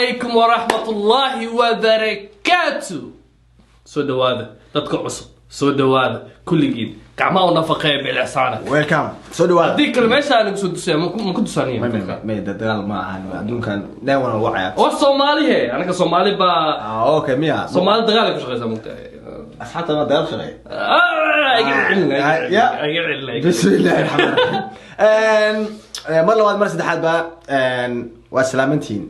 Calaykum waraxmatullaahi wabarakaatu. Soo dhawaada dadka cusub, soo dhawaada kulligiin. Gacmaha u nafaqeeya bilicsaana. Welcome, soo dhawaada. Haddii kale meesha aan soo dusaya ma ku dusaaniya. May, dagaal ma ahan adduunkan dhan wana wacaya. Waa Soomaali he, anaga Soomaali baa. Ah, okay, miya? Soomaali dagaal ay ku shaqeysaa, mugtahay. Asxaabta ma dagaal shaqeey? Ah, iga celin. Ya. Iga celin. Bismillahi raxmaan raxiim. Mar labaad, mar saddexaad ba waa salaamantihiin,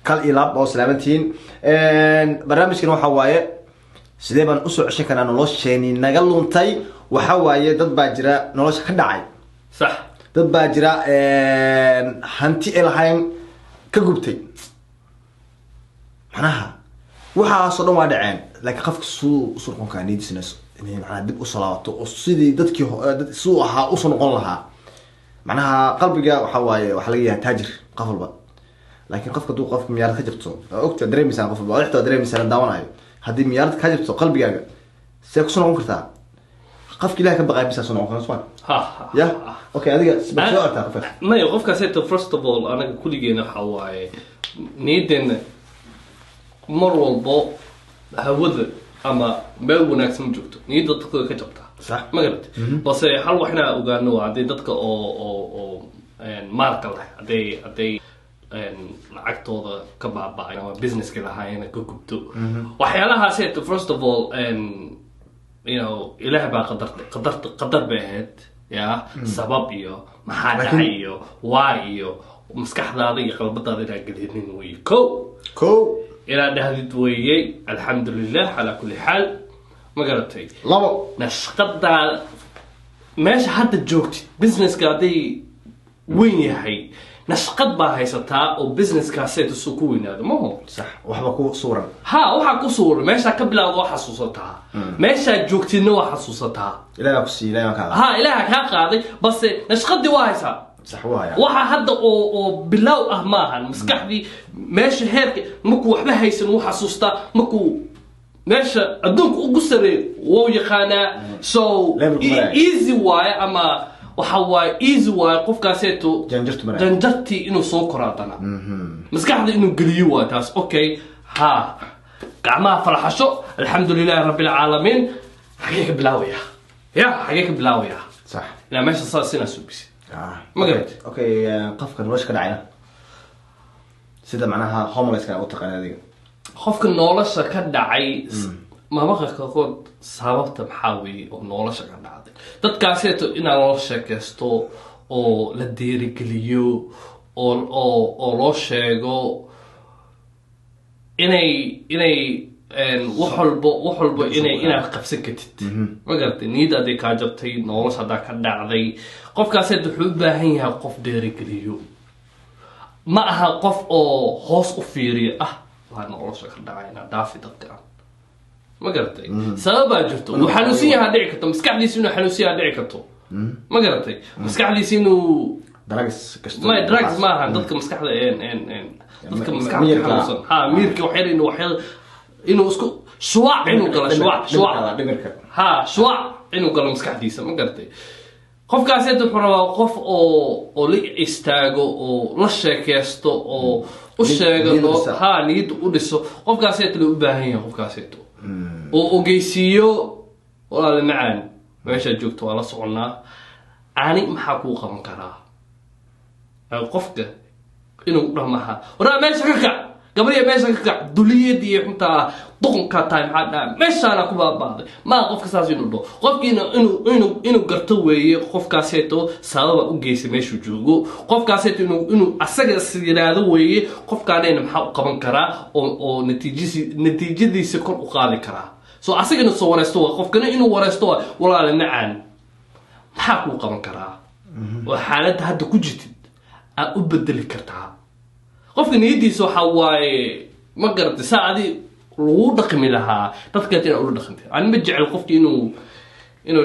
kal iyo laab oo salaamantihiin. Barnaamijkan waxa waaye sidee baan usoo ceshan karaa nolosheeni naga luntay. Waxa waaye dad baa jira nolosha ka dhacay. Dad baa jira hanti ay lahayn ka gubtay. Macnaha waxaasoo dhan waa dhaceen, laakiin qofka suu usoo noqon karaa niyadiisna inay macnaha dib usoo laabato oo sidii dadkii dad suu ahaa usoo noqon lahaa. Macnaha qalbiga waxa waaye waxaa laga yahay taajir qof walba, laakiin qofka hadduu qofka miyaarad ka jabto, waa ogta, dareemaysaa qof walba, waa ixtaa dareemaysaa daawanayo. Haddii miyaarad ka jabto qalbigaaga, see kusoo noqon kartaa? Qofka Ilaah ka baqay bisaa soo noqon kara, soma? Ha. Ya, okay, adiga ma soo artaa qofka? Maya, qofkaas eto, first of all, anaga kulligeena waxa waaye niyaddeena mar walbo hawada ama meel wanaagsan ma joogto, niyadda dadka way ka jabtaa. Ma garat? Balse hal wax inaa ogaano waa haddii dadka oo maalka leh, hadday lacagtooda ka baaba'ay ama businesska lahaayeen ka gubto, waxyaalahaas eto, first of all, Ilaah baa qadarta, qadarta qadar bay ahayd ya sabab iyo maxaa dhacay iyo waa iyo maskaxdaada iyo qalbadaada inaad gelinin weye ko. Ko. Inaad dhahdid weeyey alxamdulilah calaa kulli xaal, ma garatay? Labo. Nashqadaada meesha hadda joogtid, businesska hadday weyn yahay, nashqad baa haysataa oo businesskaasay suu ku weynaado, maho? Sax, waxba ku suuran. Ha, waxaa ku suuran meeshaa ka bilowda waa xasuusataa, meeshaa joogtidna waa xasuusataa. Ilaah baa ku siiyey, Ilaah baa kaa Ha, Ilaaha kaa qaaday, balse nashqadii waa haysaa. Sax waaya. Waxa hadda oo bilow ah maahan. Maskaxdii meesha heerka markuu waxba haysan wuu xasuustaa, markuu meesha adduunka ugu sareeyo wuu yaqaanaa, so Levelku maraya. Easy waaye ama waxa waaye easy waaye qofkaaseeto. Janjartu maraya. Janjartii inuu soo koro, haddana maskaxda inuu geliyo waa taas. Okay, ha, gacmaha farxasho, alxamdu lilahi rabbi alcaalamiin. Xagee ka bilaawaya ya, xagee ka bilaawaya? Ilaa meesha saas inaa suubisi. Ma garat? Okay, qofka nolosha ka dhacaya, sida macnaha homelesska u taqaana adiga? Qofka nolosha ka dhacay, marmarka qaarkood sababta maxaa weeye oo nolosha ka dhacday dadkaaseeto inaa loo sheekaysto oo la dhiirigeliyo oo loo sheego inay wax walbo inaad qabsan kartid, ma garatay? Niyadda hadday kaa jabtay, nolosha haddaa ka dhacday, qofkaaseet wuxuu u baahan yahay qof dhiirigeliyo. Ma aha qof oo hoos u fiiriyo ah waa nolosha ka dhacay inaa dhaafi dadka, ma garatay? Sababaa jirto, uu xanuunsan yahaa dhici karto, maskaxdiisa inuu xanuunsan yahaa dhici karto, ma garatay? Maskaxdiisa inuu Drugs kasto. Ma drugs ma ahan, dadka maskaxda en dadka maskaxda ka Miyirka. xanuunsan, ha, miirka wax yar inuu wax yar inuu isku shuwac inuu galo, shuwac, shuwac. Dhimirka. Ha, shuwac inuu galo maskaxdiisa, ma garatay? Qofkaas wuxuu rabaa qof oo la istaago oo la sheekeysto oo u sheego. Niyadda dhisa. Ha, niyadda u dhiso. Qofkaaseeto loo u baahan yahay, qofkaaseeto oo ogeysiiyo: walaale macaan, meeshaad joogto waa la soconnaa, ani maxaa kuu qaban karaa? Qofka inuu dhaho maha waraa meesha ka kac, gabriya meesha ka kac, duliyad iyo xuntaa doqonkaa tahay, maxaa dhaha, meeshaana ku baabaaday maa. Qofka saas inuu dhaho, qofkiina inuu garto weeye qofkaaseeto sababa u geysay meeshuu joogo. Qofkaaseeto inuu asaga is yiraahdo weeye: qofkaanayna maxaa u qaban karaa oo natiijadiisa kor u qaadi karaa? So asagana soo wareysto waa qofkana inuu wareysto waa: walaale macaan, maxaa kuu qaban karaa oo xaaladda hadda ku jirtid aad u bedeli kartaa? Qofka niyadiisa waxa waaye, ma garatay, saa adi lagu dhaqmi lahaa dadkaas inaad ula dhaqantay. Ani ma jecel qofki inuu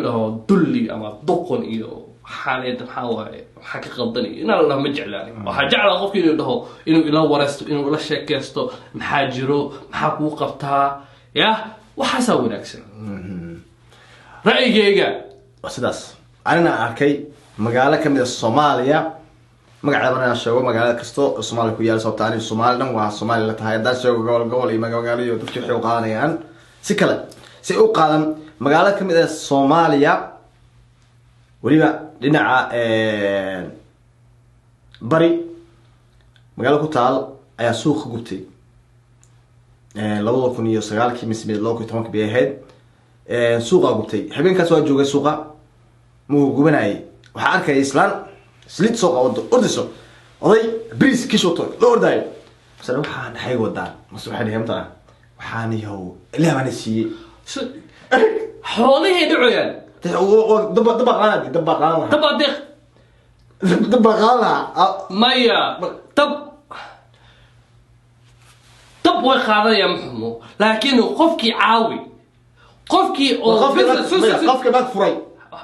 dhaho dulli ama doqon iyo xaaleed, maxaa waaye, maxaa ka qaldan iyo inaan la dhaho ma jeclaani. Waxaa jeclaa qofki inuu dhaho, inuu ila wareysto, inuu ila sheekeysto, maxaa jiro, maxaa kuu qabtaa, ya waxaasaa wanaagsan ra'yigayga. Waa sidaas. Anina arkay magaalo kamid a Soomaaliya. Magaceeda inaan sheego magaalada kasto oo Soomaaliya ku yaal, sababta aniga Soomaali dhan waa Soomaali la tahay. Haddaan sheego gobol gobol iyo magaalo iyo dadki waxay u qaadanayaan si kale, si u qaadan. Magaalo kamid ah Soomaaliya, weliba dhinaca bari, magaalo ku taal ayaa suuqa gubtay 2009-kii mise 2010-kii bay ahayd. Suuqaa gubtay habeenkaas, waa joogay suuqa muu gubanayay. Waxaa arkaya islaan saliid soo qaado ordayso, oday bariis kish wato la ordaayo. Masale waxaan dhaxay wadaan, mase waxay dhaheen mataqaan waxaan yahow Ilaah baana siiyey. Xoolihii dhacoyaan. Daba daba qaadan, daba qaadan lahaa. Dab adeeq. Daba qaadan lahaa. Maya, dab dab way qaadanayaan, maxumo, laakiin qofkii caawi, qofkii oo Qofka baad furay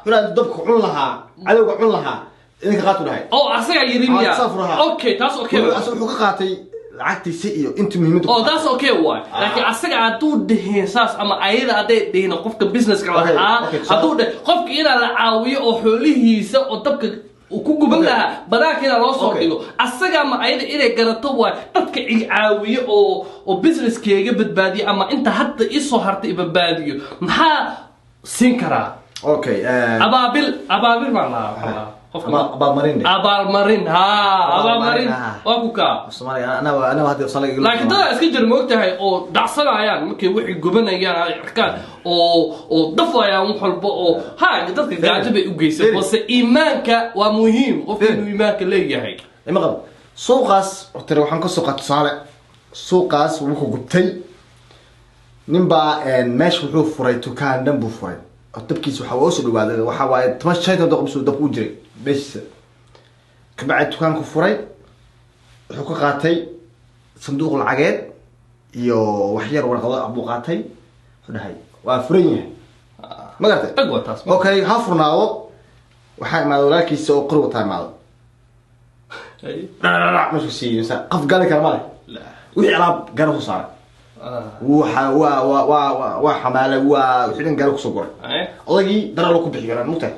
inaan dabka cun lahaa, cadowga cun lahaa, idinka qaatu dhahay. Oo asagaa yiri miya? Ah, saa furaha. Okay, taas okay. Wuxuu ka qaatay lacagtiisi iyo intii muhiimadda. Oo taas okay waay, laakiin asaga hadduu dhihin saas ama ayada hadday dhihin qofka businesska lahaa, hadduu dheh qofka inaa la caawiyo oo xoolihiisa oo dabka uu ku guban lahaa banaanka inaa loo soo dhigo, asaga ama ayada inay garato waay dadka i caawiyo oo businesskeyga badbaadiyo ama inta hadda isoo hartay i badbaadiyo, maxaa siin karaa? Okay. Abaabil baan lahaa, waxaa lahaa qofka abaalmarin. Abaalmarin, ha, abaalmarin. Abaalmarin. Waa ku kaa. Soomaaliga ana hadda Soomaaliga. Laakiin dadaa iska jira, moogtahay, oo dhacsanayaan markay wixii gubanayaan ay arkaan oo dafayaan wax walba oo ha dadka gaajo bay u geysan. Firi. Balse iimaanka waa muhiim, qofka Firi. inuu iimaanka leeyahay. Ima qabo suuqaas tiri, waxaan kasoo qaatay tusaale. Suuqaas wuxuu gubtay, nin baa meesha wuxuu furay dukaan dhan buu furay oo dabkiisa waxaa waa usoo dhawaaday, waxaa waaye 15 daqiiqo bisuu dabku u jiray meeshiisa. Kabacdi dukaanku furay, wuxuu ka qaatay sanduuq lacageed iyo wax yar warqado buu qaatay. Wuxuu dhahay waa furan yahay, ma garatay? Dhag waa taas. Okay, ha furnaado. Waxaa imaaday walaalkiisa oo qori wataa imaado, meeshu siiyey qof gali kara male, wixii alaab gaari ku saaray. Waxa waa waa waa waa waa xamaalay, waa wixii dhan gaari kusoo guray. Odaygii dara loo ku bixi karaa, mugtahay?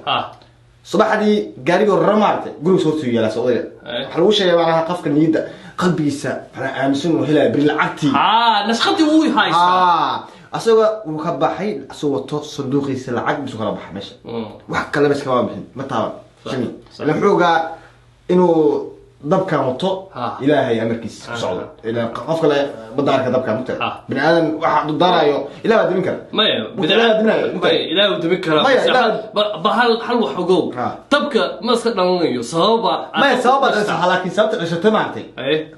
Subaxdii gaarigii hore maaragtay guriga hortuu yaalaas odayga. Waxaa lagu sheegay macnaha qofka niyadda qalbigiisa waxaa aaminsan inuu helaya beri lacagtii. Ha, nashqadii wuu haystaa. Asaga wuu ka baxay asagoo wato sanduuqiisa lacag bisuu kala baxay meesha. Wax kale meesha kama bixin, ma taaban shimi ilan xoogaa inuu dabkan wato. Ilaahay amarkiisa ku socdo, ilan qof kale ma daarka dabkan, mugtahay? Bini aadan waxa daarayo Ilaah baa dimin kara. Maya. Ilaah diminayo. Maya, Ilaah uu dimin karaa. Maya, Balse ba hal wax ogow. Dabka ma iska dhalanayo sababa. Maya, sababa dhasha, laakiin sababta dhashatay maaragtay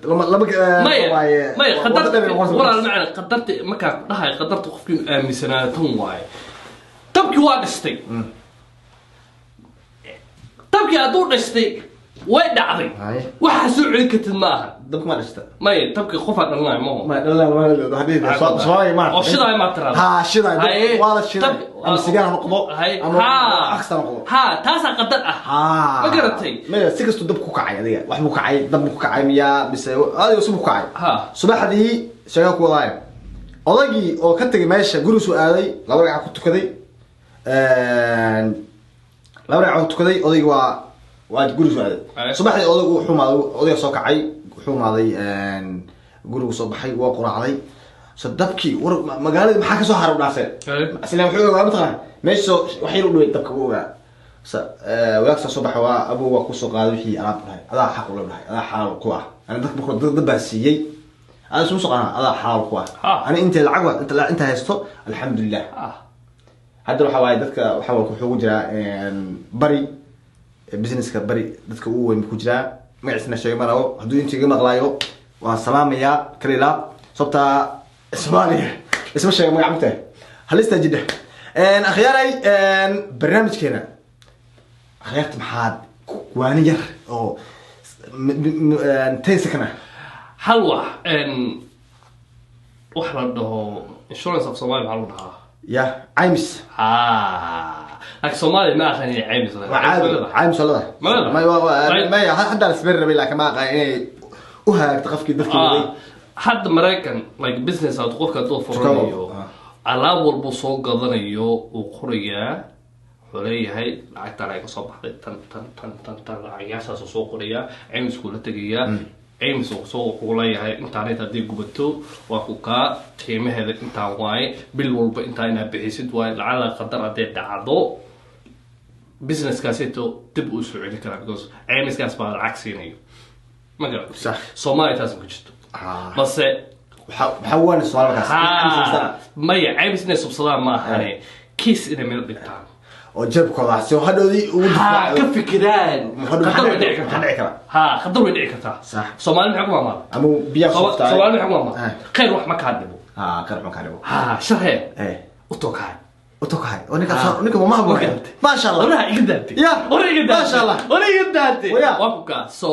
lama Maya. Waaye Maya, wada qadarta dheer noqon. Walaal macna, qadarta markaa ku dhahay, qadarta qofki inuu aaminsanaado tan waaye. Dabkii waa dhistay, dabkii hadduu dhistay way dhacday. Haye. Waxaa soo celin kartid ma aha. Dabka ma dhishta. Maya, dabkii qofaa dhalanayo maho. Ma dhalana, Soomaaliga ma. Oo shidaay ma tiraahdo. Ha, shidaay. Haye. Waa la shiday, ama sigaar ha noqdo Haye. ama ha wax kasta ha noqdo. Ha, taasaa qadar ah. Ha. Ma garatay? Maya, si kastuu dab ku kacay, adiga wax buu kacay, dab buu ku kacay miyaa mise adiga si buu ku kacay? Subaxdii sheega ku wadaayo, odaygii oo ka tegay meesha gurigiisu aaday, laba ragca ku tukaday, laba ragca ku tukaday odaygi, waa gurigiisu aaday. Subaxdii odaygu wuxuu imaaday, odayga soo kacay, wuxuu imaaday gurigu, soo baxay, waa quraacday. So dabkii war magaaladii maxaa kasoo haray u dhaafeen. Isla wuxuu ogaa mataqana meesha wax yar u dhaway dabka u ogaa. Sa walaagsaa soo baxa, waa abu, waa kusoo qaaday wixii alaab dhahay, adaa xaq ula dhahay, adaa xalaal ku ah. Ani dadka marka dad baa siiyey, adaa soo qaana, adaa xalaal ku ah. Ani inta lacag inta haysto, alxamdulilah. Hadda waxa waaye dadka waxa waa wuxuu ku jiraa bari, businesska bari dadka ugu weyn ku jiraa. Magaciisna sheegay ma rabo, hadduu inta iga maqlaayo waan salaamayaa kalilaa, sababtaa Soomaaliya isma sheega magac, mugtahay halista jidha. Akhyaaray, barnaamijkeena akhyaarta maxaad waani yar oo 10 second ah? Hal wax wax la dhaho insurance of Somalia maxaa lagu dhahaa? Ya, caymis. Ha, laakiin Soomaaliya ma aqaan inay caymis waa caadi, caymis waa leedahay. Ma leedahay? May maya, hadda la isberi rabay, laakiin ma aqaan inay u hagaagto qofkii dadkii waday. Hadda Maraykan, like business aad qofka hadduu furanayo, alaab walbuu soo gadanayo uu qorayaa, wuxuu Wuxuu leeyahay lacagtaan ay kasoo baxday tan tan tan tan tan, lacagyaashaasuu soo qorayaa, caymiskuu la tegayaa, caymis uu soo wuxuu leeyahay intaanet haddii gubato waa ku kaa qiimaheeda intaan waaye, bil walba intaa inaad bixisid waaye. Lacala qadar hadday dhacdo, businesskaasito dib uu soo celin karaa because caymiskaas baa lacag siinayo, ma garat? Sax. Soomaaliya taas ma jirto. Balse waxaa waana su'aal markaas. Ha, maya, caymis inay subsadaan ma ahane, kiis inay meel dhigtaan oo jeebkooda si hadhoodii ugu ha difaaco. Ka fikiraan. Hadhow Khatar way dhici maxaa kartaa. dhici karaa? Ha, khatar way dhici kartaa. Sax. Soomaali maxay ku maamaada? Ama biyaa softaay. Soomaali maxay ku maamaada? Khayr wax ma kaa dhibo. Ha, qar ma kaa dhibo. Ha, sharhee u tokahay. U tokahay oo ninka ninka ma mahbo. Maasha Allah. Waraha iga daatay. Ya. Wara iga daatay. Maasha Allah. Wara iga daatay. Waya. Waa ku kaa. So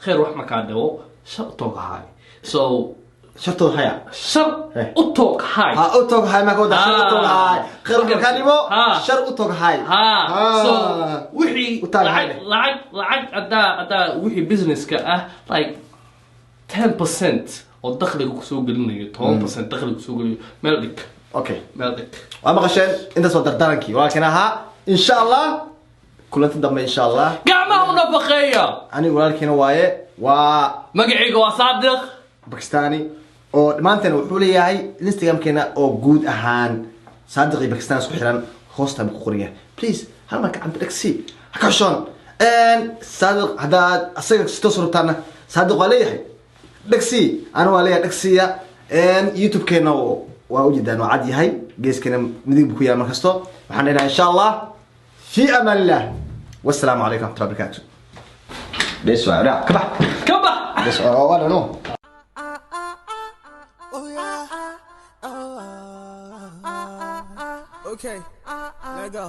khayr wax ma kaa dhibo, shar u tokahay. So shartooda haya. Shar u tokahay. Ha, u tokahay ma ka wada shar u tokahay, khayr wax ma kaa dhibo. Ha. Shar u tokahay. Ha, so wixii U taag. Lacag haddaa wixii businesska ah like 10% oo dakhliga kusoo gelinayo, 10% dakhliga kusoo gelinayo, meel dhig. Okay. Meel dhig. Waa maqasheen, intaas waa dardarankii walaalkeen ahaa. Insha Allah kulanti dambe, insha Allah. Gacmaha u nafaqeeya. Anigu walaalkiina waaye, waa Magacayga waa Saadiq Bakistani oo dhammaanteen wuxuu leeyahay Instagramkeena oo guud ahaan Saadiq iyo Bakistan isku xiran hoosta buu ku qoran yahay. Please, hal mar gacanta dhagsi, ha ka xishoon. Saadiq haddaad asaga si toos u rabtaana, Saadiq waa leeyahay dhagsi, ana waa leeyahay dhagsiya. YouTube-keena waa ujeedaan, waa cad yahay, geeskeena midig buu ku yahay. Mar kasto waxaan leenahay, insha Allah, fi amaan illah, wassalaamu calaykum waraxmatullahi wabarakaatu. Bes waa ka bax. Ka bax. Bes waa no. Oh yeah. Oh, okay. Let go.